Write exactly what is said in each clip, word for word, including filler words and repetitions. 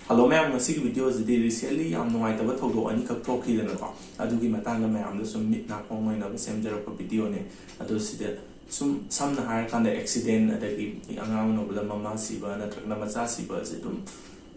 Hello ꯃꯌꯥꯝ, ꯉꯁꯤꯒꯤ ꯚꯤꯗꯤꯑꯣꯁꯤꯗꯤ recently ꯌꯥꯝ ꯅꯨꯡꯉꯥꯏꯇꯕ ꯊꯧꯗꯣꯛ ꯑꯅꯤꯈꯛ ꯊꯣꯛꯈꯤꯗꯅꯀꯣ, ꯑꯗꯨꯒꯤ ꯃꯇꯥꯡꯗ ꯃꯌꯥꯝꯗ ꯁꯨꯝ ꯃꯤꯠ ꯅꯥ ꯈꯣꯡ ꯑꯣꯏꯅꯕ ꯁꯦꯝꯖꯔꯛꯄ ꯚꯤꯗꯤꯑꯣꯅꯦ꯫ ꯑꯗꯣ ꯁꯤꯗ ꯁꯨꯝ ꯁꯝꯅ ꯍꯥꯏꯔꯀꯥꯟꯗ accident, ꯑꯗꯒꯤ ꯑꯉꯥꯡ ꯎꯅꯕꯗ ꯃꯃꯥ ꯁꯤꯕ ꯅꯠꯇ꯭ꯔꯒꯅ ꯃꯆꯥ ꯁꯤꯕ ꯑꯁꯤ ꯑꯗꯨꯝ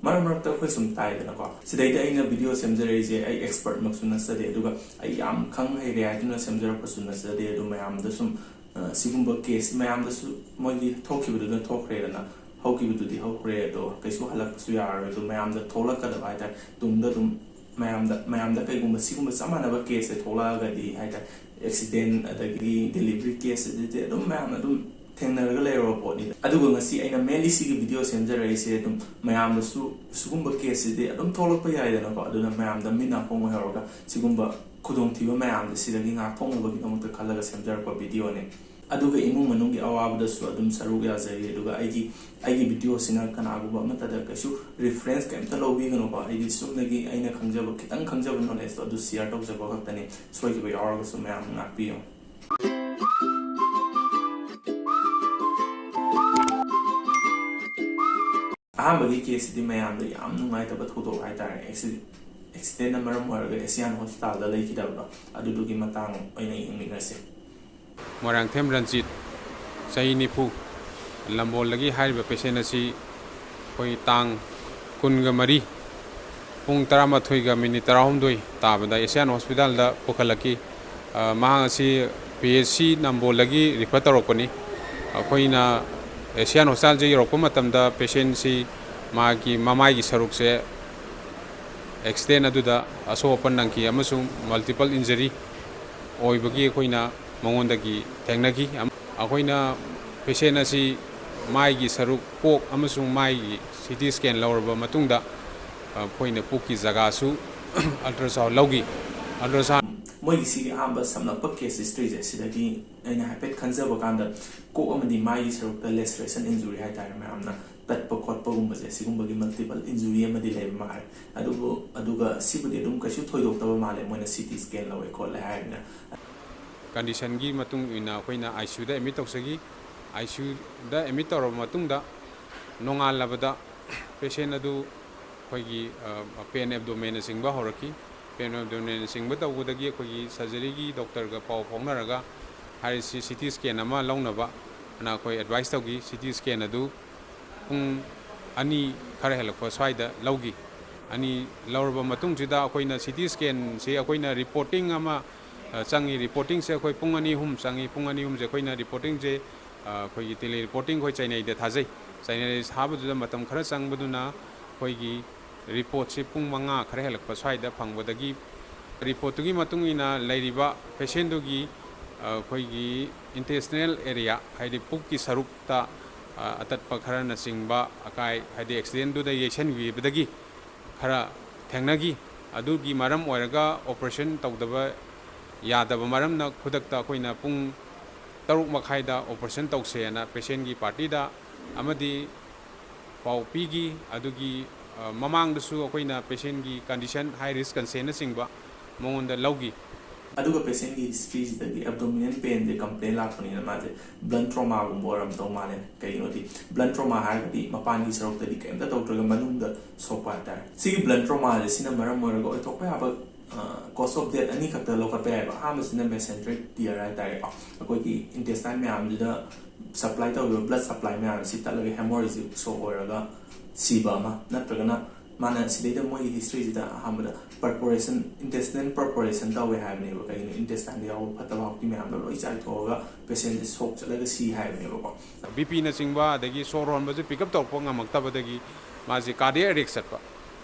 ꯃꯔꯛ ꯃꯔꯛꯇ ꯑꯩꯈꯣꯏ ꯁꯨꯝ ꯇꯥꯏꯗꯅꯀꯣ꯫ ꯁꯤꯗꯩꯗ ꯑꯩꯅ ꯚꯤꯗꯤꯑꯣ ꯁꯦꯝꯖꯔꯛꯏꯁꯦ ꯑꯩ expertꯃꯛꯁꯨ ꯅꯠꯆꯗꯦ, ꯑꯗꯨꯒ ꯑꯩ ꯌꯥꯝ ꯈꯪ ꯍꯩꯔꯦ ꯍꯥꯏꯗꯨꯅ ꯁꯦꯝꯖꯔꯛꯄꯁꯨ ꯅꯠꯆꯗꯦ꯫ ꯑꯗꯨ ꯃꯌꯥꯝꯗ ꯁꯨꯝ, ꯑ, ꯁꯤꯒꯨꯝꯕ ꯀꯦꯁ ꯃꯌꯥꯝꯗꯁꯨ ꯃꯣꯏꯒꯤ ꯊꯣꯛꯈꯤꯕꯗꯨꯅ ꯊꯣꯛꯈ꯭ꯔꯦꯗꯅ, ꯍꯧꯈꯤꯕꯗꯨꯗꯤ ꯍꯧꯈ꯭ꯔꯦ, ꯑꯗꯣ ꯀꯩꯁꯨ ꯍꯜꯂꯛꯄꯁꯨ ꯌꯥꯔꯔꯣꯏ꯫ ꯑꯗꯣ ꯃꯌꯥꯝꯗ ꯊꯣꯛꯂꯛꯀꯗꯕ ꯍꯥꯏꯇꯥꯔꯦ, ꯇꯨꯡꯗ ꯑꯗꯨꯝ ꯃꯌꯥꯝꯗ, ꯃꯌꯥꯝꯗ ꯀꯩꯒꯨꯝꯕ ꯁꯤꯒꯨꯝꯕ ꯆꯞ ꯃꯥꯟꯅꯕ ꯀꯦꯁꯁꯦ ꯊꯣꯛꯂꯛꯑꯒꯗꯤ ꯍꯥꯏꯇꯥꯔꯦ, accident ꯑꯗꯒꯤ delivery case ꯑꯗꯨꯗꯤ ꯑꯗꯨꯝ ꯃꯌꯥꯝ ꯑꯗꯨꯝ ꯊꯦꯡꯅꯔꯒ ꯂꯩꯔꯕ ꯄꯣꯠꯅꯤ꯫ ꯑꯗꯨꯒ ꯉꯁꯤ ꯑꯩꯅ mainly ꯁꯤꯒꯤ ꯚꯤꯗꯤꯑꯣ ꯁꯦꯝꯖꯔꯛꯏꯁꯦ ꯑꯗꯨꯝ ꯃꯌꯥꯝꯗꯁꯨ ꯁꯤꯒꯨꯝꯕ ꯀꯦꯁꯁꯤꯗꯤ ꯑꯗꯨꯝ ꯊꯣꯛꯂꯛꯄ ꯌꯥꯏꯗꯅꯀꯣ, ꯑꯗꯨꯅ ꯃꯌꯥꯝꯗ ꯃꯤꯠ ꯅꯥꯀꯣꯡ ꯑꯣꯏꯍꯧꯔꯒ ꯁꯤꯒꯨꯝꯕ ꯈꯨꯗꯣꯡꯊꯤꯕ ꯃꯌꯥꯝꯁꯦ ꯁꯤꯗꯒꯤ ꯉꯥꯛꯊꯣꯛꯅꯕꯒꯤꯗꯃꯛꯇ ꯈꯜꯂꯒ ꯁꯦꯝꯖꯔꯛꯄ ꯚꯤꯗꯤꯑꯣꯅꯤ꯫ ꯑꯗꯨꯒ ꯏꯃꯨꯡ ꯃꯅꯨꯡꯒꯤ ꯑꯋꯥꯕꯗꯁꯨ ꯑꯗꯨꯝ ꯁꯔꯨꯛ ꯌꯥꯖꯩ꯫ ꯑꯗꯨꯒ ꯑꯩꯒꯤ, ꯑꯩꯒꯤ ꯚꯤꯗꯤꯑꯣꯁꯤꯅ ꯀꯅꯥꯒꯨꯝꯕ ꯑꯃꯠꯇꯗ ꯀꯩꯁꯨ reference ꯀꯩꯝꯇ ꯂꯧꯕꯤꯒꯅꯨꯀꯣ꯫ ꯑꯩꯗꯤ ꯆꯨꯝꯅꯒꯤ ꯑꯩꯅ ꯈꯪꯖꯕ, ꯈꯤꯇꯪ ꯈꯪꯖꯕ knowledgeꯇꯣ ꯑꯗꯨ share ꯇꯧꯖꯕ ꯈꯛꯇꯅꯤ꯫ ꯁꯣꯏꯈꯤꯕ ꯌꯥꯎꯔꯒꯁꯨ ꯃꯌꯥꯝ ꯉꯥꯛꯄꯤꯌꯨ꯫ ꯑꯍꯥꯟꯕꯒꯤ ꯀꯦꯁꯁꯤꯗꯤ ꯃꯌꯥꯝꯗ ꯌꯥꯝ ꯅꯨꯡꯉꯥꯏꯇꯕ ꯊꯧꯗꯣꯛ ꯍꯥꯏꯇꯥꯔꯦ, ꯑꯦꯛꯁꯤ-, accidentꯅ ꯃꯔꯝ ꯑꯣꯏꯔꯒ ꯑꯦꯁꯤꯌꯥꯟ ꯍꯣꯁꯄꯤꯇꯥꯜꯗ ꯂꯩꯈꯤꯗꯕꯗꯣ, ꯑꯗꯨꯗꯨꯒꯤ ꯃꯇꯥꯡ ꯑꯣꯏꯅ ꯌꯦꯡꯃꯤꯟꯅꯁꯤ꯫ ꯃꯣꯏꯔꯥꯡꯊꯦꯝ ꯔꯟꯖꯤꯠ, ꯆꯍꯤ ꯅꯤꯐꯨ, ꯂꯝꯕꯣꯜꯗꯒꯤ꯫ ꯍꯥꯏꯔꯤꯕ patient ꯑꯁꯤ ꯑꯩꯈꯣꯏ ꯇꯥꯡ ꯀꯨꯟꯒ ꯃꯔꯤ, ꯄꯨꯡ ꯇꯔꯥꯃꯥꯊꯣꯏꯒ minute ꯇꯔꯥꯍꯨꯝꯗꯣꯏ ꯇꯥꯕꯗ ꯑꯦꯁꯤꯌꯥꯟ ꯍꯣꯁꯄꯤꯇꯥꯜꯗ ꯄꯨꯈꯠꯂꯛꯈꯤ꯫ ꯑ, ꯃꯍꯥꯛ ꯑꯁꯤ PHC ꯅꯝꯕꯣꯜꯗꯒꯤ refer ꯇꯧꯔꯛꯄꯅꯤ꯫ ꯑꯩꯈꯣꯏꯅ ꯑꯦꯁꯤꯌꯥꯟ ꯍꯣꯁꯄꯤꯇꯥꯜꯁꯦ ꯌꯧꯔꯛꯄ ꯃꯇꯝꯗ patientꯁꯤ ꯃꯥꯒꯤ ꯃꯃꯥꯏꯒꯤ ꯁꯔꯨꯛꯁꯦ accident ꯑꯗꯨꯗ ꯑꯁꯣꯛ ꯑꯄꯟ ꯅꯪꯈꯤ ꯑꯃꯁꯨꯡ multiple injury ꯑꯣꯏꯕꯒꯤ ꯑꯩꯈꯣꯏꯅ ꯃꯉꯣꯟꯗꯒꯤ ꯊꯦꯡꯅꯈꯤ꯫ ꯑꯩꯈꯣꯏꯅ patient ꯑꯁꯤ ꯃꯥꯏꯒꯤ ꯁꯔꯨꯛ, ꯀꯣꯛ ꯑꯃꯁꯨꯡ ꯃꯥꯏꯒꯤ CT scan ꯂꯧꯔꯕ ꯃꯇꯨꯡꯗ, ꯑꯩꯈꯣꯏꯅ ꯄꯨꯛꯀꯤ ꯖꯒꯥꯁꯨ ultrasound ꯂꯧꯈꯤ꯫ Ultrasound ꯃꯣꯏꯒꯤ ꯁꯤꯒꯤ ꯑꯍꯥꯟꯕ ꯁꯝꯂꯞꯄ case historyꯁꯦ ꯁꯤꯗꯒꯤ ꯑꯩꯅ ꯍꯥꯏꯐꯦꯠ ꯈꯟꯖꯕ ꯀꯥꯟꯗ, ꯀꯣꯛ ꯑꯃꯗꯤ ꯃꯥꯏꯒꯤ ꯁꯔꯨꯛꯇ laceration injury ꯍꯥꯏꯇꯥꯔꯦ, ꯃꯌꯥꯝꯅ ꯇꯠꯄ ꯈꯣꯠꯄꯒꯨꯝꯕꯁꯦ, ꯁꯤꯒꯨꯝꯕꯒꯤ multiple injury ꯑꯃꯗꯤ ꯂꯩꯕ ꯃꯥꯜꯂꯦ꯫ ꯑꯗꯨꯕꯨ, ꯑꯗꯨꯒ ꯁꯤꯕꯨꯗꯤ ꯑꯗꯨꯝ ꯀꯩꯁꯨ ꯊꯣꯏꯗꯣꯛꯇꯕ ꯃꯥꯜꯂꯦ, ꯃꯣꯏꯅ CT scan ꯂꯧꯋꯦ ꯈꯣꯠꯂꯦ ꯍꯥꯏꯔꯤꯅ꯫ Conditionꯒꯤ ꯃꯇꯨꯡ ꯏꯟꯅ ꯑꯩꯈꯣꯏꯅ ICUꯗ admit ꯇꯧꯖꯈꯤ꯫ ICUꯗ admit ꯇꯧꯔꯕ ꯃꯇꯨꯡꯗ, ꯅꯣꯡꯉꯥꯜꯂꯕꯗ patient ꯑꯗꯨ ꯑꯩꯈꯣꯏꯒꯤ ꯄꯦꯟ ꯑꯦꯕꯗꯣꯃꯦꯟꯅꯆꯤꯡꯕ ꯍꯧꯔꯛꯈꯤ꯫ ꯄꯦꯟ ꯑꯦꯕꯗꯣꯃꯦꯟꯅꯆꯤꯡꯕ ꯇꯧꯕꯗꯒꯤ ꯑꯩꯈꯣꯏꯒꯤ ꯁꯔꯖꯔꯤꯒꯤ ꯗꯣꯛꯇꯔꯒ ꯄꯥꯎ ꯐꯥꯎꯅꯔꯒ ꯍꯥꯏꯔꯤꯁꯤ ꯁꯤ ꯇꯤ ꯁ꯭ꯀꯦꯟ ꯑꯃ ꯂꯧꯅꯕ ꯑꯅ ꯑꯩꯈꯣꯏ ꯑꯦꯗꯚꯥꯏꯁ ꯇꯧꯈꯤ꯫ ꯁꯤ ꯇꯤ ꯁ꯭ꯀꯦꯟ ꯑꯗꯨ ꯄꯨꯡ ꯑꯅꯤ ꯈꯔ ꯍꯦꯜꯂꯛꯄ ꯁ꯭ꯋꯥꯏꯗ ꯂꯧꯈꯤ꯫ ꯑꯅꯤ ꯂꯧꯔꯕ ꯃꯇꯨꯡꯁꯤꯗ ꯑꯩꯈꯣꯏꯅ ꯁꯤ ꯇꯤ ꯁ꯭ꯀꯦꯟꯁꯤ ꯑꯩꯈꯣꯏꯅ ꯔꯤꯄꯣꯔꯇꯤꯡ ꯑꯃ ꯆꯪꯉꯤ꯫ ꯔꯤꯄꯣꯔꯇꯤꯡꯁꯦ ꯑꯩꯈꯣꯏ ꯄꯨꯡ ꯑꯅꯤ ꯑꯍꯨꯝ ꯆꯪꯉꯤ꯫ ꯄꯨꯡ ꯑꯅꯤ ꯑꯍꯨꯝꯁꯦ ꯑꯩꯈꯣꯏꯅ ꯔꯤꯄꯣꯔꯇꯤꯡꯁꯦ ꯑꯩꯈꯣꯏꯒꯤ ꯇꯦꯂꯤ ꯔꯤꯄꯣꯔꯇꯤꯡ ꯑꯩꯈꯣꯏ ꯆꯩꯅꯩꯗ ꯊꯥꯖꯩ꯫ ꯆꯩꯅꯩ ꯊꯥꯕꯗꯨꯗ ꯃꯇꯝ ꯈꯔ ꯆꯪꯕꯗꯨꯅ ꯑꯩꯈꯣꯏꯒꯤ ꯔꯤꯄꯣꯔꯠꯁꯤ ꯄꯨꯡ ꯃꯉꯥ ꯈꯔ ꯍꯦꯜꯂꯛꯄ ꯁ꯭ꯋꯥꯏꯗ ꯐꯪꯕꯗꯒꯤ ꯔꯤꯄꯣꯔꯠꯇꯨꯒꯤ ꯃꯇꯨꯡ ꯏꯟꯅ ꯂꯩꯔꯤꯕ ꯄꯦꯁꯦꯟꯗꯨꯒꯤ ꯑꯩꯈꯣꯏꯒꯤ ꯏꯟꯇꯦꯁꯇꯤꯅꯦꯜ ꯑꯦꯔꯤꯌꯥ, ꯍꯥꯏꯗꯤ ꯄꯨꯛꯀꯤ ꯁꯔꯨꯛꯇ ꯑꯇꯠꯄ ꯈꯔꯅꯆꯤꯡꯕ ꯑꯀꯥꯏ, ꯍꯥꯏꯗꯤ ꯑꯦꯛꯁꯤꯗꯦꯟꯗꯨꯗ ꯌꯩꯁꯟꯈꯤꯕꯗꯒꯤ ꯈꯔ ꯊꯦꯡꯅꯈꯤ꯫ ꯑꯗꯨꯒꯤ ꯃꯔꯝ ꯑꯣꯏꯔꯒ ꯑꯣꯄꯔꯦꯁꯟ ꯇꯧꯗꯕ ꯌꯥꯗꯕ ꯃꯔꯝꯅ ꯈꯨꯗꯛꯇ ꯑꯩꯈꯣꯏꯅ ꯄꯨꯡ ꯇꯔꯨꯛ ꯃꯈꯥꯏꯗ ꯑꯣꯄꯔꯦꯁꯟ ꯇꯧꯁꯦꯅ ꯄꯦꯁꯦꯟꯒꯤ ꯄꯥꯔꯇꯤꯗ ꯑꯃꯗꯤ ꯄꯥꯎ ꯄꯤꯈꯤ꯫ ꯑꯗꯨꯒꯤ ꯃꯃꯥꯡꯗꯁꯨ ꯑꯩꯈꯣꯏꯅ ꯄꯦꯁꯦꯟꯒꯤ ꯀꯟꯗꯤꯁꯟ, ꯍꯥꯏ ꯔꯤꯁꯛ ꯀꯟꯗꯤꯁꯟꯅꯆꯤꯡꯕ ꯃꯉꯣꯟꯗ ꯂꯧꯈꯤ꯫ ꯑꯗꯨꯒ ꯄꯦꯁꯦꯟꯒꯤ ꯍꯤꯁꯇ꯭ꯔꯤꯁꯤꯗꯒꯤ ꯑꯦꯕꯗꯣꯃꯤꯅꯦꯜ ꯄꯦꯟꯁꯦ ꯀꯝꯄ꯭ꯂꯦꯟ ꯂꯥꯛꯄꯅꯤꯅ ꯃꯥꯁꯦ ꯕ꯭ꯂꯟ ꯇ꯭ꯔꯣꯃꯥꯒꯨꯝꯕ ꯑꯣꯏꯔꯝꯗꯧ ꯃꯥꯜꯂꯦ꯫ ꯀꯩꯒꯤꯅꯣꯗꯤ ꯕ꯭ꯂꯟ ꯇ꯭ꯔꯣꯃꯥ ꯍꯥꯏꯔꯒꯗꯤ ꯃꯄꯥꯟꯒꯤ ꯁꯔꯨꯛꯇꯗꯤ ꯀꯩꯝꯇ ꯇꯧꯗ꯭ꯔꯒ ꯃꯅꯨꯡꯗ ꯁꯣꯛꯄ ꯍꯥꯏꯇꯥꯔꯦ꯫ ꯁꯤꯒꯤ ꯕ꯭ꯂꯟ ꯇ꯭ꯔꯣꯃꯥꯁꯦ ꯁꯤꯅ ꯃꯔꯝ ꯑꯣꯏꯔꯒ ꯑꯣꯏꯊꯣꯛꯄ ꯌꯥꯕ ꯀꯣꯁ ꯑꯣꯐ ꯗꯦꯠ ꯑꯅꯤꯈꯛꯇ ꯂꯧꯈꯠꯄ ꯌꯥꯏꯕ꯫ ꯑꯍꯥꯟꯕꯁꯤꯅ ꯃꯦꯁꯦꯟꯇ꯭ꯔꯤꯛ ꯇꯤꯌꯔ ꯍꯥꯏꯇꯥꯔꯦꯀꯣ꯫ ꯑꯩꯈꯣꯏꯒꯤ ꯏꯟꯇꯦꯁꯇꯥꯏꯟ ꯃꯌꯥꯝꯁꯤꯗ ꯁꯄ꯭ꯂꯥꯏ ꯇꯧꯔꯤꯕ ꯕ꯭ꯂꯗ ꯁꯄ꯭ꯂꯥꯏ ꯃꯌꯥꯝꯁꯤ ꯇꯠꯂꯒ ꯍꯦꯃꯣꯔꯦꯖꯤꯛ ꯁꯣꯛ ꯑꯣꯏꯔꯒ ꯁꯤꯕ ꯑꯃ, ꯅꯠꯇ꯭ꯔꯒꯅ ꯃꯥꯅ ꯁꯤꯗꯩꯗ ꯃꯣꯏꯒꯤ ꯍꯤꯁꯇ꯭ꯔꯤꯁꯤꯗ ꯑꯍꯥꯟꯕꯗ ꯄꯔꯄꯣꯔꯦꯁꯟ, ꯏꯟꯇꯦꯁꯇꯤꯅꯦꯜ ꯄꯔꯄꯣꯔꯦꯁꯟ ꯇꯧꯋꯦ ꯍꯥꯏꯕꯅꯦꯕ꯫ ꯀꯩꯒꯤꯅꯣ, ꯏꯟꯇꯦꯁꯇꯥꯏꯟꯗ ꯌꯥꯎꯕ ꯐꯠꯇꯕ ꯍꯥꯎꯊꯤ ꯃꯌꯥꯝꯗꯣ ꯂꯣꯏ ꯆꯥꯏꯊꯣꯛꯑꯒ ꯄꯦꯁꯦꯟꯁꯦ ꯁꯣꯛ ꯆꯠꯂꯒ ꯁꯤ ꯍꯥꯏꯕꯅꯦꯕꯀꯣ꯫ ꯕꯤ ꯄꯤꯅꯆꯤꯡꯕ ꯑꯗꯒꯤ ꯁꯣꯔ ꯍꯣꯟꯕꯁꯦ ꯄꯤꯛ ꯑꯞ ꯇꯧꯔꯛꯄ ꯉꯝꯃꯛꯇꯕꯗꯒꯤ ꯃꯥꯁꯦ ꯀꯥꯔꯗꯤꯌꯥꯛ ꯑꯦꯔꯦꯁ ꯆꯠꯄ꯫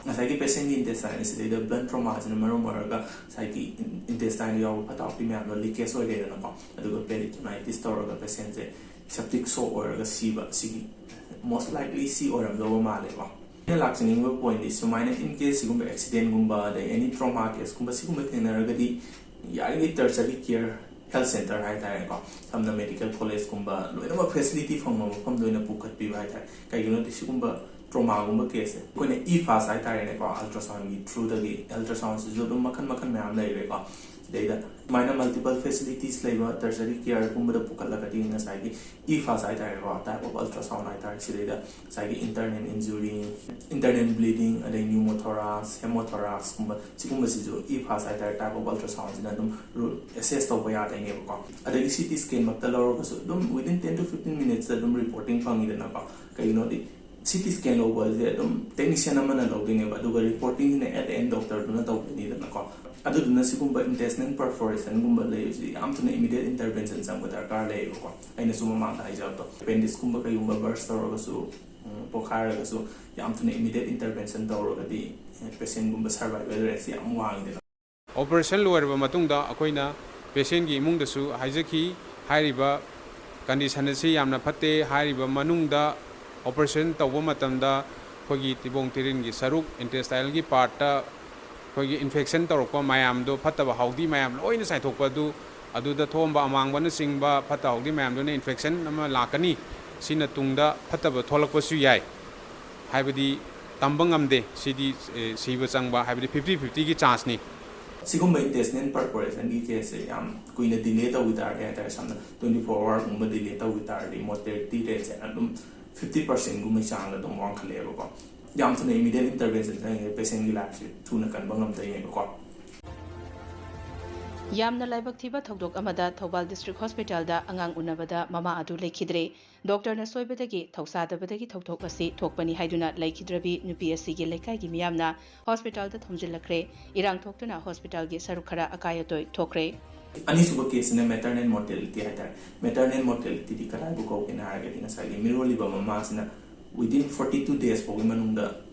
ꯉꯁꯥꯏꯒꯤ ꯄꯦꯁꯦꯟꯒꯤ ꯏꯟꯇꯦꯁꯇꯥꯏꯟ ꯑꯁꯤꯗꯩꯗ ꯕ꯭ꯂꯟ ꯇ꯭ꯔꯣꯃꯥꯁꯤꯅ ꯃꯔꯝ ꯑꯣꯏꯔꯒ ꯉꯁꯥꯏꯒꯤ ꯏꯟꯇꯦꯁꯇꯥꯏꯟꯗ ꯌꯥꯎꯕ ꯐꯠꯇ ꯍꯥꯎꯊꯤ ꯃꯌꯥꯝꯗꯣ ꯂꯤꯀꯦꯖ ꯑꯣꯏꯔꯦꯗꯅꯀꯣ꯫ ꯑꯗꯨꯒ ꯄꯦꯔꯤꯇꯣꯅꯥꯏꯇꯤꯁ ꯇꯧꯔꯒ ꯄꯦꯁꯦꯟꯁꯦ ꯁꯦꯞꯇꯤꯛ ꯁꯣꯛ ꯑꯣꯏꯔꯒ ꯁꯤꯕ, ꯁꯤꯒꯤ ꯃꯣꯁ ꯂꯥꯏꯛꯂꯤ ꯁꯤ ꯑꯣꯏꯔꯝꯗꯧꯕ ꯃꯥꯜꯂꯦꯀꯣ꯫ ꯑꯩꯅ ꯂꯥꯛꯆꯅꯤꯡꯕ ꯄꯣꯏꯟꯗꯤ ꯁꯨꯃꯥꯏꯅ, ꯏꯟ ꯀꯦꯁ ꯁꯤꯒꯨꯝꯕ ꯑꯦꯛꯁꯤꯗꯦꯟꯒꯨꯝꯕ ꯑꯗꯩ ꯑꯦꯅꯤ ꯇ꯭ꯔꯣꯃꯥ ꯀꯦꯁꯀꯨꯝꯕ ꯁꯤꯒꯨꯝꯕ ꯊꯦꯡꯅꯔꯒꯗꯤ ꯌꯥꯔꯤꯈꯩ ꯇꯔꯁꯔꯤ ꯀꯤꯌꯔ ꯍꯦꯜꯊ ꯁꯦꯟꯇꯔ ꯍꯥꯏꯇꯥꯔꯦꯀꯣ, ꯁꯝꯅ ꯃꯦꯗꯤꯀꯦꯜ ꯀꯣꯂꯦꯖꯀꯨꯝꯕ ꯂꯣꯏꯅꯃꯛ ꯐꯦꯁꯤꯂꯤꯇꯤ ꯐꯪꯕ ꯃꯐꯝꯗ ꯑꯣꯏꯅ ꯄꯨꯈꯠꯄꯤꯕ ꯍꯥꯏꯇꯥꯔꯦ꯫ ꯀꯩꯒꯤꯅꯣꯗꯤ ꯁꯤꯒꯨꯝꯕ ꯇ꯭ꯔꯣꯃꯥꯒꯨꯝꯕ ꯀꯦꯁꯁꯦ ꯑꯩꯈꯣꯏꯅ ꯏ ꯐꯥꯁ ꯍꯥꯏꯇꯥꯔꯦꯅꯦꯀꯣ, ꯑꯜꯇ꯭ꯔꯥꯁꯥꯎꯟꯒꯤ ꯊ꯭ꯔꯨꯗꯒꯤ, ꯑꯜꯇ꯭ꯔꯥꯁꯥꯎꯟꯁꯤꯁꯨ ꯑꯗꯨꯝ ꯃꯈꯜ ꯃꯈꯜ ꯃꯌꯥꯝ ꯂꯩꯔꯦꯀꯣ꯫ ꯁꯤꯗꯩꯗ ꯁꯨꯃꯥꯏꯅ ꯃꯜꯇꯤꯄꯜ ꯐꯦꯁꯤꯂꯤꯇꯤꯁ ꯂꯩꯕ ꯇꯔꯁꯔꯤ ꯀꯤꯌꯔꯒꯨꯝꯕꯗ ꯄꯨꯈꯠꯂꯒꯗꯤ ꯉꯁꯥꯏꯒꯤ ꯏ ꯐꯥꯁ ꯍꯥꯏꯇꯥꯔꯦꯀꯣ, ꯇꯥꯏꯞ ꯑꯣꯐ ꯑꯜꯇ꯭ꯔꯥꯁꯥꯎꯟ ꯍꯥꯏꯇꯥꯔꯦ, ꯁꯤꯗꯩꯗ ꯉꯁꯥꯏꯒꯤ ꯏꯟꯇꯔꯅꯦꯜ ꯏꯟꯖꯨꯔꯤ, ꯏꯟꯇꯔꯅꯦꯜ ꯕ꯭ꯂꯤꯗꯤꯡ, ꯑꯗꯩ ꯅ꯭ꯌꯨꯃꯣꯊꯣꯔꯥꯛꯁ, ꯍꯦꯃꯣꯊꯣꯔꯥꯛꯁꯀꯨꯝꯕ ꯁꯤꯒꯨꯝꯕꯁꯤꯁꯨ ꯏ ꯐꯥꯁ ꯍꯥꯏꯇꯥꯔꯦ, ꯇꯥꯏꯞ ꯑꯣꯐ ꯑꯜꯇ꯭ꯔꯥꯁꯥꯎꯟꯁꯤꯅ ꯑꯗꯨꯝ ꯑꯦꯁꯦꯁ ꯇꯧꯕ ꯌꯥꯗꯣꯏꯅꯦꯕꯀꯣ꯫ ꯑꯗꯒꯤ ꯁꯤ ꯇꯤ ꯁ꯭ꯀꯦꯟꯃꯛꯇ ꯂꯧꯔꯒꯁꯨ ꯑꯗꯨꯝ within ten to fifteen minutesꯇ ꯑꯗꯨꯝ ꯔꯤꯄꯣꯔꯇꯤꯡ ꯐꯪꯉꯤꯗꯅꯀꯣ꯫ ꯀꯩꯒꯤꯅꯣꯗꯤ ꯁꯤ ꯇꯤ ꯁ꯭ꯀꯦꯟ ꯂꯧꯕ ꯍꯥꯏꯁꯦ ꯑꯗꯨꯝ ꯇꯦꯛꯅꯤꯁꯤꯌꯟ ꯑꯃꯅ ꯂꯧꯗꯣꯏꯅꯦꯕ, ꯑꯗꯨꯒ ꯔꯤꯄꯣꯔꯇꯤꯡꯁꯤꯅ at the end ꯗꯣꯛꯇꯔꯗꯨꯅ ꯇꯧꯗꯣꯏꯅꯤꯗꯅꯀꯣ꯫ ꯑꯗꯨꯗꯨꯅ ꯁꯤꯒꯨꯝꯕ ꯏꯟꯇꯦꯁꯇꯤꯅꯦꯜ ꯄꯔꯐꯣꯔꯦꯁꯟꯒꯨꯝꯕ ꯂꯩꯕꯁꯤ ꯌꯥꯝ ꯊꯨꯅ ꯏꯃꯤꯗꯤꯌꯦꯠ ꯏꯟꯇꯔꯚꯦꯟꯁꯟ ꯆꯪꯕ ꯗꯔꯀꯥꯔ ꯂꯩꯌꯦꯕꯀꯣ꯫ ꯑꯩꯅꯁꯨ ꯃꯃꯥꯡꯗ ꯍꯥꯏꯖꯕꯗꯣ, ꯑꯦꯄꯦꯟꯗꯤꯛꯁꯀꯨꯝꯕ ꯀꯩꯒꯨꯝꯕ ꯕꯔꯁ ꯇꯧꯔꯒꯁꯨ, ꯎꯝ, ꯄꯣꯛꯈꯥꯏꯔꯒꯁꯨ ꯌꯥꯝ ꯊꯨꯅ ꯏꯃꯤꯗꯤꯌꯦꯠ ꯏꯟꯇꯔꯚꯦꯟꯁꯟ ꯇꯧꯔꯒꯗꯤ ꯄꯦꯁꯦꯟꯒꯨꯝꯕ ꯁꯔꯚꯥꯏꯕꯦꯜ ꯔꯦꯠꯁꯤ ꯌꯥꯝ ꯋꯥꯡꯉꯤꯗꯅ꯫ ꯑꯣꯄꯔꯦꯁꯟ ꯂꯣꯏꯔꯕ ꯃꯇꯨꯡꯗ ꯑꯩꯈꯣꯏꯅ ꯄꯦꯁꯦꯟꯒꯤ ꯏꯃꯨꯡꯗꯁꯨ ꯍꯥꯏꯖꯈꯤ, ꯍꯥꯏꯔꯤꯕ ꯀꯟꯗꯤꯁꯟ ꯑꯁꯤ ꯌꯥꯝꯅ ꯐꯠꯇꯦ, ꯍꯥꯏꯔꯤꯕ ꯃꯅꯨꯡꯗ ꯑꯣꯄꯔꯦꯁꯟ ꯇꯧꯕ ꯃꯇꯝꯗ ꯑꯩꯈꯣꯏꯒꯤ ꯇꯤꯕꯣꯡ ꯇꯤꯔꯤꯟꯒꯤ ꯁꯔꯨꯛ, ꯏꯟꯇꯦꯁꯇꯥꯏꯜꯒꯤ ꯄꯥꯔꯠꯇ ꯑꯩꯈꯣꯏꯒꯤ ꯏꯟꯐꯦꯛꯁꯟ ꯇꯧꯔꯛꯄ ꯃꯌꯥꯝꯗꯣ, ꯐꯠꯇꯕ ꯍꯥꯎꯗꯤ ꯃꯌꯥꯝ ꯂꯣꯏꯅ ꯆꯥꯏꯊꯣꯛꯄ ꯑꯗꯨ, ꯑꯗꯨꯗ ꯊꯣꯛꯑꯝꯕ ꯑꯃꯥꯡꯕꯅꯆꯤꯡꯕ, ꯐꯠꯇ ꯍꯥꯎꯗꯤ ꯃꯌꯥꯝꯗꯨꯅ ꯏꯟꯐꯦꯛꯁꯟ ꯑꯃ ꯂꯥꯛꯀꯅꯤ꯫ ꯁꯤꯅ ꯇꯨꯡꯗ ꯐꯠꯇꯕ ꯊꯣꯛꯂꯛꯄꯁꯨ ꯌꯥꯏ꯫ ꯍꯥꯏꯕꯗꯤ ꯇꯝꯕ ꯉꯝꯗꯦ꯫ ꯁꯤꯗꯤ, ꯑꯦ, ꯁꯤꯕ ꯆꯪꯕ ꯍꯥꯏꯕꯗꯤ fifty fiftyꯒꯤ ꯆꯥꯟꯁꯅꯤ꯫ ꯁꯤꯒꯨꯝꯕ ꯏꯟꯇꯦꯁꯇꯤꯅꯦꯜ ꯄꯔꯐꯣꯔꯦꯁꯟꯒꯤ ꯀꯦꯁꯁꯦ ꯌꯥꯝ ꯀꯨꯏꯅ ꯗꯤꯂꯦ ꯇꯧꯈꯤ ꯇꯥꯔꯗꯤ ꯍꯥꯏꯇꯥꯔꯦ, ꯁꯝꯅ twenty four hourꯒꯨꯝꯕ ꯗꯤꯂꯦ ꯇꯧꯈꯤ ꯇꯥꯔꯗꯤ ꯃꯣꯔꯇꯦꯂꯤꯇꯤ ꯔꯦꯠꯁꯦ ꯑꯗꯨꯝ fifty percentꯒꯨꯝꯕꯒꯤ ꯆꯥꯡꯗ ꯑꯗꯨꯝ ꯋꯥꯡꯈꯠꯂꯛꯑꯦꯕꯀꯣ꯫ ꯌꯥꯝ ꯊꯨꯅ ꯏꯃꯤꯗꯤꯌꯦꯠ ꯏꯟꯇꯔꯚꯦꯟꯁꯟ ꯆꯪꯉꯤꯉꯩ ꯄꯦꯁꯦꯟꯒꯤ ꯂꯥꯏꯐꯁꯦ ꯊꯨꯅ ꯀꯟꯕ ꯉꯝꯗꯣꯏꯅꯦꯕꯀꯣ꯫ ꯌꯥꯝꯅ ꯂꯥꯏꯕꯛ ꯊꯤꯕ ꯊꯧꯗꯣꯛ ꯑꯃꯗ ꯊꯧꯕꯥꯜ ꯗꯤꯁꯇ꯭ꯔꯤꯛ ꯍꯣꯁꯄꯤꯇꯥꯜꯗ ꯑꯉꯥꯡ ꯎꯅꯕꯗ ꯃꯃꯥ ꯑꯗꯨ ꯂꯩꯈꯤꯗ꯭ꯔꯦ꯫ ꯗꯣꯛꯇꯔꯅ ꯁꯣꯏꯕꯗꯒꯤ ꯊꯧꯁꯥꯗꯕꯗꯒꯤ ꯊꯧꯗꯣꯛ ꯑꯁꯤ ꯊꯣꯛꯄꯅꯤ ꯍꯥꯏꯗꯨꯅ ꯂꯩꯈꯤꯗ꯭ꯔꯕꯤ ꯅꯨꯄꯤ ꯑꯁꯤꯒꯤ ꯂꯩꯀꯥꯏꯒꯤ ꯃꯤꯌꯥꯝꯅ ꯍꯣꯁꯄꯤꯇꯥꯜꯗ ꯊꯣꯝꯖꯤꯜꯂꯛꯈ꯭ꯔꯦ꯫ ꯏꯔꯥꯡ ꯊꯣꯛꯇꯨꯅ ꯍꯣꯁꯄꯤꯇꯥꯜꯒꯤ ꯁꯔꯨꯛ ꯈꯔ ꯑꯀꯥꯏ ꯑꯇꯣꯏ ꯊꯣꯛꯈ꯭ꯔꯦ꯫ ꯑꯅꯤꯁꯨꯕ ꯀꯦꯁꯁꯤꯅ ꯃꯦꯇꯔꯅꯦꯜ ꯃꯣꯔꯇꯦꯂꯤꯇꯤ ꯍꯥꯏꯇꯥꯔꯦ꯫ ꯃꯦꯇꯔꯅꯦꯜ ꯃꯣꯔꯇꯦꯂꯤꯇꯤꯗꯤ ꯀꯗꯥꯏꯕꯨ ꯀꯧꯒꯦꯅ ꯍꯥꯏꯔꯒꯗꯤ ꯉꯁꯥꯏꯒꯤ ꯃꯤꯔꯣꯜꯂꯤꯕ ꯃꯃꯥꯁꯤꯅ within forty two days ꯐꯥꯎꯒꯤ ꯃꯅꯨꯡꯗ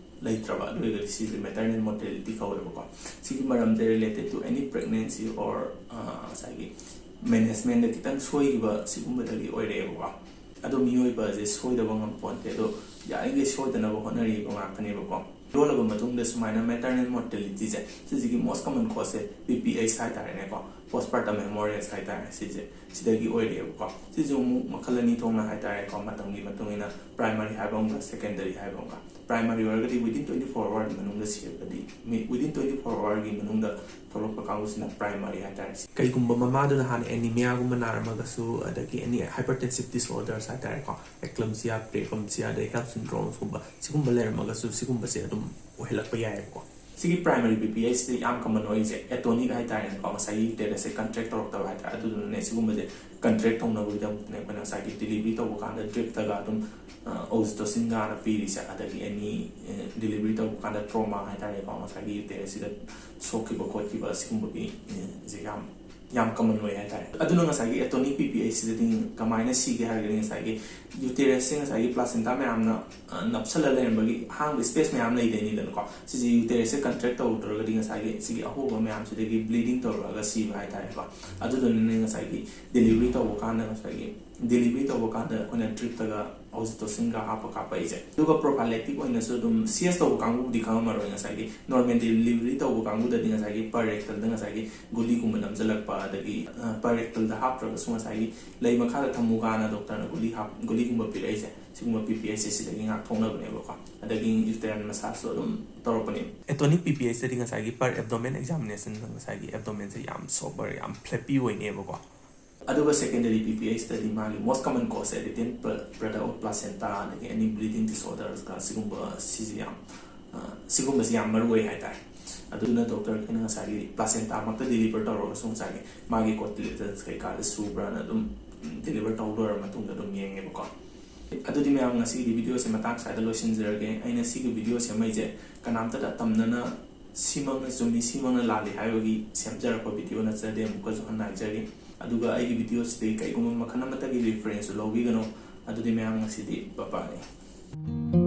ꯂꯩꯇ꯭ꯔꯕ, ꯑꯗꯨ ꯑꯣꯏꯔꯒꯗꯤ ꯁꯤꯁꯦ ꯃꯦꯇꯔꯅꯦꯜ ꯃꯣꯔꯇꯦꯂꯤꯇꯤ ꯀꯧꯋꯦꯕꯀꯣ꯫ ꯁꯤꯒꯤ ꯃꯔꯝꯁꯦ related to any pregnancy or, ꯑ, ꯉꯁꯥꯏꯒꯤ ꯃꯦꯅꯦꯖꯃꯦꯟꯗ ꯈꯤꯇꯪ ꯁꯣꯏꯈꯤꯕ ꯁꯤꯒꯨꯝꯕꯗꯒꯤ ꯑꯣꯏꯔꯛꯑꯦꯕꯀꯣ꯫ ꯑꯗꯣ ꯃꯤꯑꯣꯏꯕꯁꯦ ꯁꯣꯏꯗꯕ ꯉꯝꯄꯣꯟꯇꯦ꯫ ꯑꯗꯣ ꯌꯥꯔꯤꯈꯩ ꯁꯣꯏꯗꯅꯕ ꯍꯣꯠꯅꯔꯤꯕ ꯉꯥꯛꯇꯅꯦꯕꯀꯣ꯫ ꯂꯣꯜꯂꯕ ꯃꯇꯨꯡ ꯑꯗ ꯁꯨꯃꯥꯏꯅ ꯃꯦꯇꯔꯅꯦꯜ ꯃꯣꯔꯇꯦꯂꯤꯇꯤꯁꯦ, ꯁꯤꯁꯤꯒꯤ ꯃꯣꯁ ꯀꯃꯟ ꯀꯣꯁꯁꯦ ꯄꯤ ꯄꯤ ꯑꯩꯆ ꯍꯥꯏꯇꯥꯔꯦꯅꯦꯀꯣ, ꯄꯣꯁ ꯄꯥꯔꯇꯝ ꯍꯦꯃꯣꯔꯦꯖ ꯍꯥꯏꯇꯥꯔꯦ, ꯁꯤꯁꯦ ꯁꯤꯗꯒꯤ ꯑꯣꯏꯔꯛꯑꯦꯕꯀꯣ꯫ ꯁꯤꯁꯨ ꯑꯃꯨꯛ ꯃꯈꯜ ꯑꯅꯤ ꯊꯣꯛꯅ ꯍꯥꯏꯇꯥꯔꯦꯀꯣ, ꯃꯇꯝꯒꯤ ꯃꯇꯨꯡ ꯏꯟꯅ ꯄ꯭ꯔꯥꯏꯃꯔꯤ ꯍꯥꯏꯕ ꯑꯃꯒ ꯁꯦꯀꯦꯟꯗꯔꯤ ꯍꯥꯏꯕ ꯑꯃꯒ꯫ ꯄ꯭ꯔꯥꯏꯃꯔꯤ ꯑꯣꯏꯔꯒꯗꯤ within twenty four hour ꯃꯅꯨꯡꯗ ꯁꯤꯔꯒꯗꯤ, within twenty four hourꯒꯤ ꯃꯅꯨꯡꯗ ꯊꯣꯛꯂꯛꯄ ꯀꯥꯡꯕꯨꯁꯤꯅ ꯄ꯭ꯔꯥꯏꯃꯔꯤ ꯍꯥꯏꯇꯥꯔꯦ꯫ ꯀꯩꯒꯨꯝꯕ ꯃꯃꯥꯗꯨꯅ ꯍꯥꯟꯅ ꯑꯦꯅꯤꯃꯤꯌꯥꯒꯨꯝꯕ ꯅꯥꯔꯝꯃꯒꯁꯨ, ꯑꯗꯒꯤ ꯑꯦꯅꯤ ꯍꯥꯏꯄꯔꯇꯦꯟꯁꯤꯞ ꯗꯤꯁꯑꯣꯔꯗꯔꯁ ꯍꯥꯏꯇꯥꯔꯦꯀꯣ, ꯑꯦꯀ꯭ꯂꯝꯁꯤꯌꯥ, ꯄ꯭ꯔꯦꯀ꯭ꯂꯝꯁꯤꯌꯥ, ꯑꯗꯩ ꯍꯦꯜꯞ ꯁꯤꯟꯗ꯭ꯔꯣꯝꯁꯀꯨꯝꯕ, ꯁꯤꯒꯨꯝꯕ ꯂꯩꯔꯝꯃꯒꯁꯨ ꯁꯤꯒꯨꯝꯕꯁꯦ ꯑꯗꯨꯝ ꯑꯣꯏꯍꯜꯂꯛꯄ ꯌꯥꯏꯑꯕꯀꯣ꯫ ꯁꯤꯒꯤ ꯄ꯭ꯔꯥꯏꯃꯔꯤ ꯄꯤ ꯄꯤ ꯑꯩꯆꯁꯤꯗ ꯌꯥꯝ ꯀꯃꯟ ꯑꯣꯏꯔꯤꯁꯦ ꯑꯦꯇꯣꯅꯤꯛ ꯍꯥꯏꯇꯥꯔꯦꯅꯦꯀꯣ, ꯉꯁꯥꯏꯒꯤ ꯌꯨꯇꯦꯔꯁꯁꯦ ꯀꯟꯇ꯭ꯔꯦꯛ ꯇꯧꯔꯛꯇꯕ ꯍꯥꯏꯇꯥꯔꯦ꯫ ꯑꯗꯨꯗꯨꯅꯅꯦ, ꯁꯤꯒꯨꯝꯕꯁꯦ ꯀꯟꯇ꯭ꯔꯦꯛ ꯇꯧꯅꯕꯒꯤꯗꯃꯛꯇꯅꯦ ꯑꯩꯈꯣꯏꯅ ꯉꯁꯥꯏꯒꯤ ꯗꯤꯂꯤꯚꯔꯤ ꯇꯧꯕ ꯀꯥꯟꯗ ꯗ꯭ꯔꯤꯞꯇꯒ ꯑꯗꯨꯝ ꯑꯣꯛꯁꯤꯇꯣꯁꯤꯟꯒꯅ ꯄꯤꯔꯤꯁꯦ, ꯑꯗꯒꯤ ꯑꯦꯅꯤ ꯗꯤꯂꯤꯚꯔꯤ ꯇꯧꯕ ꯀꯥꯟꯗ ꯇ꯭ꯔꯣꯃꯥ ꯍꯥꯏꯇꯥꯔꯦꯀꯣ, ꯉꯁꯥꯏꯒꯤ ꯌꯨꯇꯦꯔꯁꯁꯤꯗ ꯁꯣꯛꯈꯤꯕ ꯈꯣꯠꯈꯤꯕ ꯁꯤꯒꯨꯝꯕꯒꯤ ꯑ, ꯁꯦ ꯌꯥꯝ ꯌꯥꯝ ꯀꯃꯟ ꯑꯣꯏ ꯍꯥꯏꯇꯥꯔꯦ꯫ ꯑꯗꯨꯅ ꯉꯁꯥꯏꯒꯤ ꯑꯦꯇꯣꯅꯤꯛ ꯄꯤ ꯄꯤ ꯑꯩꯆꯁꯤꯗꯗꯤ ꯀꯃꯥꯏꯅ ꯁꯤꯒꯦ ꯍꯥꯏꯔꯒꯗꯤ, ꯉꯁꯥꯏꯒꯤ ꯌꯨꯇꯦꯔꯁꯁꯦ ꯉꯁꯥꯏꯒꯤ ꯄ꯭ꯂꯥꯁꯦꯟꯇꯥ ꯃꯌꯥꯝꯅ ꯑ, ꯅꯞꯁꯜꯂ ꯂꯩꯔꯝꯕꯒꯤ ꯑꯍꯥꯡꯕ ꯁ꯭ꯄꯦꯁ ꯃꯌꯥꯝ ꯂꯩꯗꯣꯏꯅꯤꯗꯅꯀꯣ꯫ ꯁꯤꯁꯦ ꯌꯨꯇꯦꯔꯁꯁꯦ ꯀꯟꯇ꯭ꯔꯦꯛ ꯇꯧꯗ꯭ꯔꯒꯗꯤ ꯉꯁꯥꯏꯒꯤ ꯁꯤꯒꯤ ꯑꯍꯣꯕ ꯃꯌꯥꯝꯁꯤꯗꯒꯤ ꯕ꯭ꯂꯤꯗꯤꯡ ꯇꯧꯔꯛꯑꯒ ꯁꯤꯕ ꯍꯥꯏꯇꯥꯔꯦꯀꯣ꯫ ꯑꯗꯨꯗꯨꯅꯅꯦ ꯉꯁꯥꯏꯒꯤ ꯗꯦꯂꯤꯚꯔꯤ ꯇꯧꯕ ꯀꯥꯟꯗ, ꯉꯁꯥꯏꯒꯤ ꯗꯦꯂꯤꯚꯔꯤ ꯇꯧꯕ ꯀꯥꯟꯗ ꯑꯩꯈꯣꯏꯅ ꯗ꯭ꯔꯤꯞꯇꯒ ꯑꯣꯛꯁꯤꯇꯣꯁꯤꯟꯒ ꯍꯥꯞꯄ ꯀꯥꯞꯄꯛꯏꯁꯦ꯫ ꯑꯗꯨꯒ ꯄ꯭ꯔꯣꯐꯥꯏꯂꯦꯛꯇꯤꯛ ꯑꯣꯏꯅꯁꯨ ꯑꯗꯨꯝ ꯁꯤ ꯑꯦꯁ ꯇꯧꯕ ꯀꯥꯡꯕꯨꯕꯨꯗꯤ ꯈꯪꯉꯝꯃꯔꯣꯏ, ꯉꯁꯥꯏꯒꯤ ꯅꯣꯔꯃꯦꯜ ꯗꯦꯂꯤꯚꯔꯤ ꯇꯧꯕ ꯀꯥꯡꯕꯨꯗꯗꯤ ꯉꯁꯥꯏꯒꯤ ꯄꯔ ꯔꯦꯛꯇꯜꯗ ꯉꯁꯥꯏꯒꯤ ꯒꯨꯂꯤꯒꯨꯝꯕ ꯅꯝꯁꯤꯜꯂꯛꯄ, ꯑꯗꯒꯤ ꯄꯔ ꯔꯦꯛꯇꯜꯗ ꯍꯥꯞꯇ꯭ꯔꯒꯁꯨ ꯉꯁꯥꯏꯒꯤ ꯂꯩ ꯃꯈꯥꯗ ꯊꯝꯃꯨ ꯀꯥꯟꯅ ꯗꯣꯛꯇꯔꯅ ꯒꯨꯂꯤ ꯍꯥꯞ-, ꯒꯨꯂꯤꯒꯨꯝꯕ ꯄꯤꯔꯛꯏꯁꯦ, ꯁꯤꯒꯨꯝꯕ ꯄꯤ ꯄꯤ ꯑꯩꯆꯁꯦ ꯁꯤꯗꯒꯤ ꯉꯥꯛꯊꯣꯛꯅꯕꯅꯦꯕꯀꯣ꯫ ꯑꯗꯒꯤ ꯌꯨꯇꯦꯔꯥꯏꯟ ꯃꯁꯥꯖꯁꯨ ꯑꯗꯨꯝ ꯇꯧꯔꯛꯄꯅꯦ꯫ ꯑꯦꯇꯣꯅꯤꯛ ꯄꯤ ꯄꯤ ꯑꯩꯆꯇꯗꯤ ꯉꯁꯥꯏꯒꯤ ꯄꯔ ꯑꯦꯕꯗꯣꯃꯦꯟ ꯑꯦꯛꯖꯥꯃꯤꯅꯦꯁꯟꯗ ꯉꯁꯥꯏꯒꯤ ꯑꯦꯕꯗꯣꯃꯦꯟꯁꯦ ꯌꯥꯝ ꯁꯣꯐ ꯑꯣꯏ, ꯌꯥꯝ ꯐ꯭ꯂꯦꯄꯤ ꯑꯣꯏꯅꯦꯕꯀꯣ꯫ ꯑꯗꯨꯒ ꯁꯦꯀꯦꯟꯗꯔꯤ ꯄꯤ ꯄꯤ ꯑꯩꯆꯇꯗꯤ ꯃꯥꯒꯤ most common ꯀꯣꯁꯁꯦ written blood of ꯄ꯭ꯂꯥꯁꯦꯟꯇꯥ, ꯑꯗꯒꯤ ꯑꯦꯅꯤ ꯕ꯭ꯂꯤꯗꯤꯡ ꯗꯤꯁꯑꯣꯔꯗꯔꯁꯀ ꯁꯤꯒꯨꯝꯕ, ꯁꯤꯁꯦ ꯌꯥꯝ ꯑ, ꯁꯤꯒꯨꯝꯕꯁꯤ ꯌꯥꯝ ꯃꯔꯨ ꯑꯣꯏ ꯍꯥꯏꯇꯥꯔꯦ꯫ ꯑꯗꯨꯅ ꯗꯣꯛꯇꯔ ꯑꯩꯈꯣꯏꯅ ꯉꯁꯥꯏꯒꯤ ꯄ꯭ꯂꯥꯁꯦꯟꯇꯥꯃꯛꯇ ꯗꯤꯂꯤꯚꯔ ꯇꯧꯔꯒꯁꯨ ꯉꯁꯥꯏꯒꯤ ꯃꯥꯒꯤ ꯀꯣꯇꯤꯂꯦꯇꯔꯁ ꯀꯩꯀꯥꯗ ꯁꯨꯕ꯭ꯔꯥꯅ ꯑꯗꯨꯝ ꯗꯤꯂꯤꯚꯔ ꯇꯧ ꯂꯣꯏꯔ ꯃꯇꯨꯡꯗ ꯑꯗꯨꯝ ꯌꯦꯡꯉꯦꯕꯀꯣ꯫ ꯑꯗꯨꯗꯤ ꯃꯌꯥꯝ, ꯉꯁꯤꯒꯤꯗꯤ ꯚꯤꯗꯤꯑꯣꯁꯦ ꯃꯇꯥꯡ ꯁ꯭ꯋꯥꯏꯗ ꯂꯣꯏꯁꯤꯟꯖꯔꯒꯦ꯫ ꯑꯩꯅ ꯁꯤꯒꯤ ꯚꯤꯗꯤꯑꯣ ꯁꯦꯝꯃꯛꯏꯁꯦ ꯀꯅꯥꯝꯇꯗ ꯇꯝꯅꯅ ꯁꯤꯃꯛꯅ ꯆꯨꯝꯃꯤ, ꯁꯤꯃꯛꯅ ꯂꯥꯜꯂꯤ ꯍꯥꯏꯕꯒꯤ ꯁꯦꯝꯖꯔꯛꯄ ꯚꯤꯗꯤꯑꯣ ꯅꯠꯆꯗꯦ꯫ ꯑꯃꯨꯛꯀꯁꯨ ꯍꯟꯅ ꯍꯥꯏꯖꯔꯤ꯫ ꯑꯗꯨꯒ ꯑꯩꯒꯤ ꯚꯤꯗꯤꯑꯣꯁꯤꯗꯒꯤ ꯀꯩꯒꯨꯝꯕ ꯃꯈꯜ ꯑꯃꯠꯇꯒꯤ ꯔꯤꯐꯔꯦꯟꯁꯁꯨ ꯂꯧꯕꯤꯒꯅꯨ꯫ ꯑꯗꯨꯗꯤ ꯃꯌꯥꯝ, ꯉꯁꯤꯗꯤ ꯕꯕꯥꯏ꯫